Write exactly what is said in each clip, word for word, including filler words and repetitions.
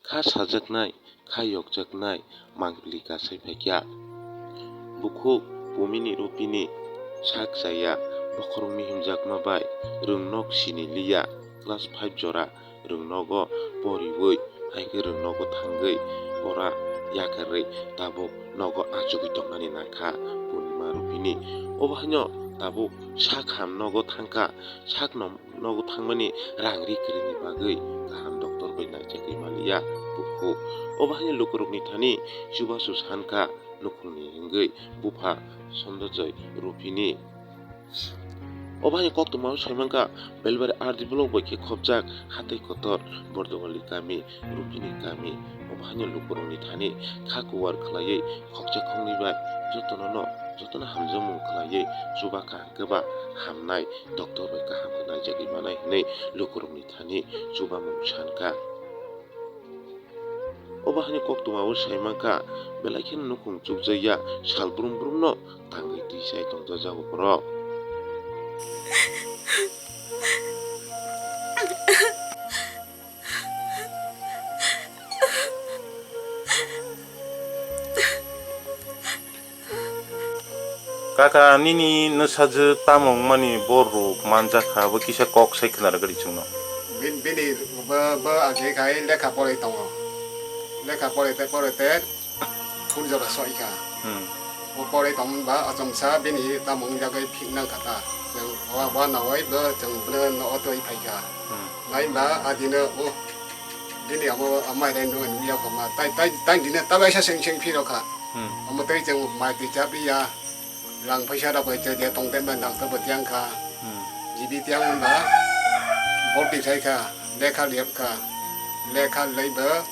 kha sajaknai, kha yokjaknai mangpili kasai phaikya. Bukhuk pumini rupini sak chaya bokhorokni himjakma bai rwngnok sini liya class five jora rwngnogo poriwi, hai khe rwngnogo thangwi pora yakarwi tabuk nogo achugwi tongnani nangkha Purnima rupini. Obo haino tabuk sak ham nogo thangkha, sak nom-, nogo thangmani rang ri kwrwini bagwi kaham doctor bai naijagwi maliya bukhuk. Obo haino lukurokni thani chubachu sankha nukhungni hwngwi bupha Sondojoy rupini. Obo haino koktwma o saimankha, Belbari R D block bai khe khopjak hatwi kotor Bordowali kami, rupini kami. Obo haino lukurokni thani kha kuwar khwlaiwi khokcha khoknwi bai jotono no, jotono hamjakmung khwlaiwi chuba kaham khe ba hamnai, doctor bai kaham khe naijagwi manai hwnwi lukurokni thani chubamung sankha. Obo haino koktwma o saimankha, belai kheno nukhung chukjakya sal brum brum no tangwi twi chai tongjago borok. Kaka, nini nwsajwk tamo wngmani borok manjakha, bo kisa kok sai khwna rwgwdi chwngno. Bin-, bini bo, bo age khai lekha porwi tongo. Lekha porwi te, porwi te, phul jora soi kha. Hmm. Bo porwi tongmani ba achomsa bini tamo wngjagwi phik nang kha ta. Chwng wa, wa nawai bo chwng bwlwng no otwi phai kha. Hmm. Nai ba adino, oh, bini amo amai rai no nungya kho ma. Tai, tai, tai dine ta bai sa seng seng phiro kha. Hmm. Omo tei chwng mai twi cha piya. Lang paisa rok bai tei de tong den bai doctor bo tiang kha. Hmm. G B tiang wng ba. Bor twi khai kha. Lekha liap kha. Lekha lei ba.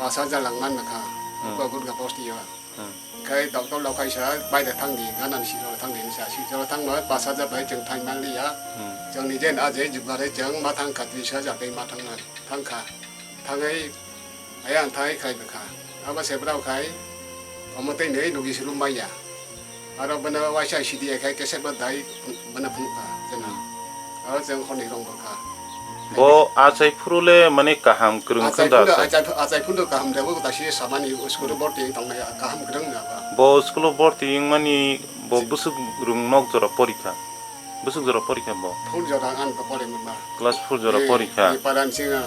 Pas hajar lang man kha. Hmm. Ko gun kha posti yo. Hmm. Khai doctor lo khai sa bai da thang di, ganan si ro thang di sa, si ro thang ba pas hajar bai chwng thang man liya. Hmm. Chwng ni jen a je jubare chwng ma thang kha tris hajar bai ma thang man. Thang kha. Thangwi ayang thangwi khlai bwkha. Abo se brao khai omo tei nei logi sulu maya. Aro bana waisa C D I khai kese ba dai bana phunukha jena. Aro jeng khoni rong bwkha. Bo achai phuru le mane kaham kwrwng Achai khwda phundu, achai. Achai phu-, achai phundu kaham de bo dasi samani school borti tongnai kaham kwrwng na ba. Bo school borti wngmani bo bwswk rwng nok jora porikha. Bwswk jora porikha bo? Four jora ang khe pori mwnba. Class four jora Eh, porikha. Eh, paran singa.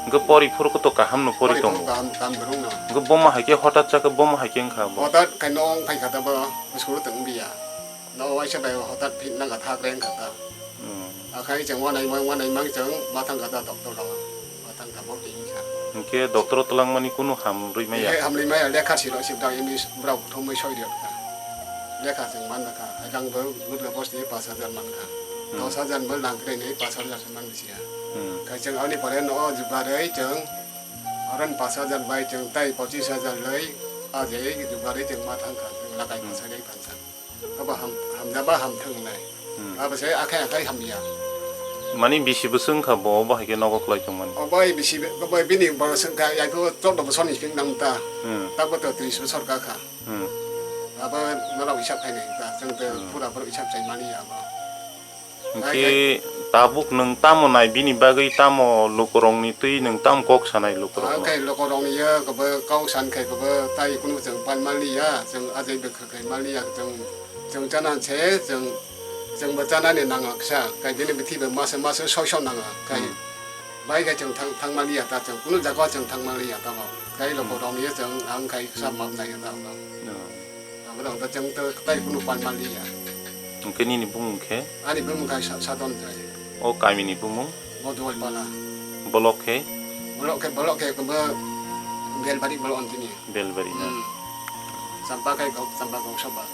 Hwnkhe pori phuru koto kaham no pori Pori tongo. Phuru kaham, kaham kwrwng no. Hwnkhe bomo hai khe hotat chakhe bomo hai khe wngkha bo. Hotat khai nong phai kha ta bo, school tong biya. No waisa bai hotat phit nang kha thak reng kha ta. Hmm. Akhai chwng wanai mang, wanai mang chwng ma thang kha ta doctor rong. Thang kha bo twi wngkha. Hwnkhe doctor o twlangmani kunu hamrwi maya? He hamrwi maya, lekha siro sibda English borok thumwi soi rwkha. Lekha chwng man kha, hai rang bo gudla bosti pash hajar man kha. Hmm. Dos hajar bo nang kre ni pash hajar se man bisi ya. Hmm. Khai chwng ani pore no jugarwi chwng oran pash hajar bai chwng tai pochis hajar loi a je jugarwi chwng ma thang kha, chwng lakai Hmm. pash hajar phan sa. Abo ham-, hamjaba hamthang nai. Hmm. Abo se akhai akhai hamya. Mani bisi bwswk wngkha bo, bo hai khe nogo kwlai tongmani? Obo bisi, obo bini bwswk wngkha, yaiko chordo bosor ni sing nang ta. Hmm. Tabo to tris bosor ka kha. Hmm. Abo norok hisab khai nai ta, chwng to Hmm. pura borok hisab sai mani abo. Hwnkhe tabuk nwng tamo nai, bini bagwi tamo lukurokni twi nwng tamo kok sanai lukurokno? Ang khai lukurokni ya, kabo kok san khai kabo tai kunu chwng pan maliya, chwng ajai bwkha khai maliya, chwng, chwng chana se, chwng, chwngbo chanani nangkha kisa, khai bini bithi bo masa masa soi soi nangkha, khai Hmm. bai khai chwng thang, thang maliya ta chwng, kunu jaga chwng thang maliya ta bo, khai Hmm. lukurokni ya chwng ang khai kisa map nai ta bo. Hmm. Abo rok da chwng to tai kunu pan maliya. Hwnkhe nini bumung khe? Ani bumung khai sa-, Sadon Jai. O kamini bumung? Bodoi Pala. Bolok khe? Bolok khe, bolok khe kebo Belbari bolok on tini. Belbari na? Hmm. Champa khai gok, Champa gok soba.